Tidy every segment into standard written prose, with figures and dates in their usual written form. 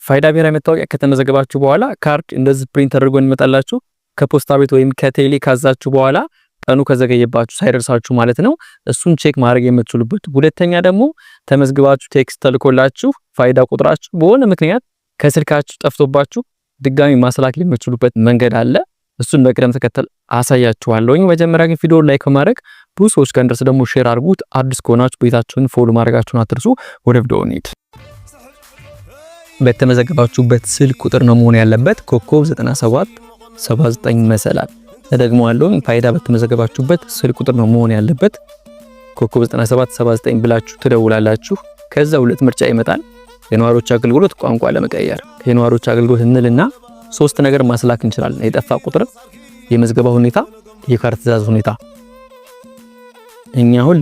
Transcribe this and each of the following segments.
ፋይዳ ብሔራዊ መታወቂያ ከተመዘገባችሁ በኋላ ካርድ እንደዚህ print ተደርጎ እንመጣላችሁ። ከፖስታ ቤት ወይም ከቴሌ ካዛችሁ በኋላ ቀኑ ከዘገየባችሁ ሳይደርሳችሁ ማለት ነው፣ እሱን check ማድረግ የምትችሉበት። ሁለተኛ ደግሞ ተመዝግባችሁ text ተልኮላችሁ ፋይዳ ቁጥራችሁ በሆነ ምክንያት ከስልካችሁ ጠፍቶባችሁ ድጋሚ ማስላክ የምትችሉበት መንገድ አለ። እሱን በቅደም ተከተል አሳያችኋለሁኝ። መጀመሪያ ግን ቪዲዮ like በማድረግ ብዙ ሰዎች ጋር እንዲደርስ ደግሞ share አድርጉት። አዲስ ከሆናችሁ ቤታችሁን follow ማድረጋችሁን አትርሱ። ወደ ቪዲዮ እንሂድ። በተመዘገባችሁበት ስልክ ቁጥር ነው መሆን ያለበት። ኮከብ 97 79 መሰላል ተደግመዋለሁ። ፋይዳ በተመዘገባችሁበት ስልክ ቁጥር ነው መሆን ያለበት። ኮከብ 97 79 ብላችሁ ትደውላላችሁ። ከዛ ሁለት ምርጫ ይመጣል። የነዋሪዎች አገልግሎት፣ ቋንቋ ለመቀየር። የነዋሪዎች አገልግሎት እንልና ሶስት ነገር ማስላክ እንችላለን። የጠፋ ቁጥር፣ የምዝገባ ሁኔታ፣ የካርድ ትዕዛዝ ሁኔታ። እኛ አሁን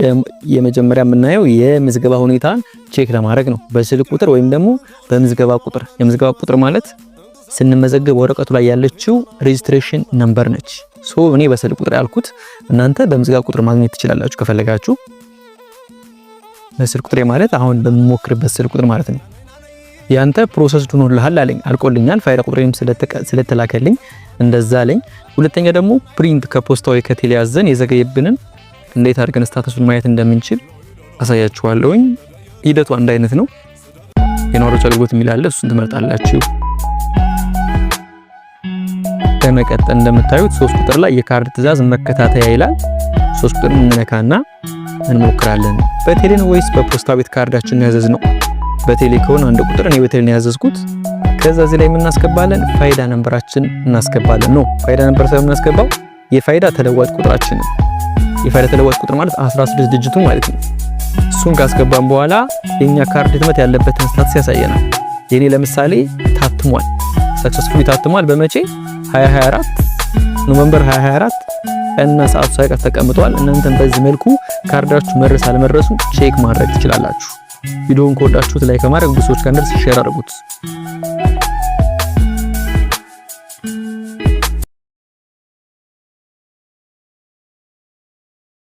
የመጀመሪያ የምናየው የምዝገባ ሁኔታን check ለማድረግ ነው። በስልክ ቁጥር ወይም ደግሞ በምዝገባ ቁጥር። የምዝገባ ቁጥር ማለት ስንመዘገብ ወረቀቱ ላይ ያለችው registration number ነች። So እኔ በስልክ ቁጥር ያልኩት እናንተ በምዝገባ ቁጥር ማግኘት ትችላላችሁ ከፈለጋችሁ። በስልክ ቁጥሬ ማለት አሁን በምሞክርበት ስልክ ቁጥር ማለት ነው። ያንተ process ሆኖልሃል አለኝ፣ አልቆልኛል። ፋይዳ ቁጥሬም ስለተላከልኝ እንደዛ አለኝ። ሁለተኛ ደግሞ print ከፖስታ ወይ ከቴሌ ያዘን የዘገየብንን እንዴት አድርገን status ኡን ማየት እንደምንችል አሳያችኋለሁኝ። ሂደቱ አንድ አይነት ነው። የነዋሪዎች አገልግሎት የሚል አለ፣ እሱን ትመርጣላችሁ። በመቀጠል እንደምታዩት 3 ቁጥር ላይ የካርድ ትዕዛዝ መከታተያ ይላል። 3 ቁጥር እንነካና እንሞክራለን። በቴሌ ነው ወይስ በፖስታ ቤት ካርዳችን ያዘዝነው? በቴሌ ከሆነ 1 ቁጥር፣ እኔ በቴሌ ነው ያዘዝኩት። ከዛ እዚህ ላይ የምናስገባለን ፋይዳ number ኣችን እናስገባለን። No፣ ፋይዳ number ሳይሆን የምናስገባው የፋይዳ ተለዋጭ ቁጥራችን ነው። የፋይዳ ተለዋጭ ቁጥር ማለት 16 digit ኡ ማለት ነው። እሱን ካስገባን በኋላ የኛ ካርድ ህትመት ያለበትን status ያሳየናል። የኔ ለምሳሌ ታትሟል፣ successfully ታትሟል። በመቼ? 2024 November 2024 ቀንና ሰዓቱ ሳይቀር ተቀምጧል። እናንተም በዚህ መልኩ ካርዳችሁ መድረስ አለመድረሱ check ማድረግ ትችላላችሁ። ቪዲዮውን ከወዳችሁት like በማድረግ ብዙ ሰዎች ጋር እንዲደርስ share አድርጉት።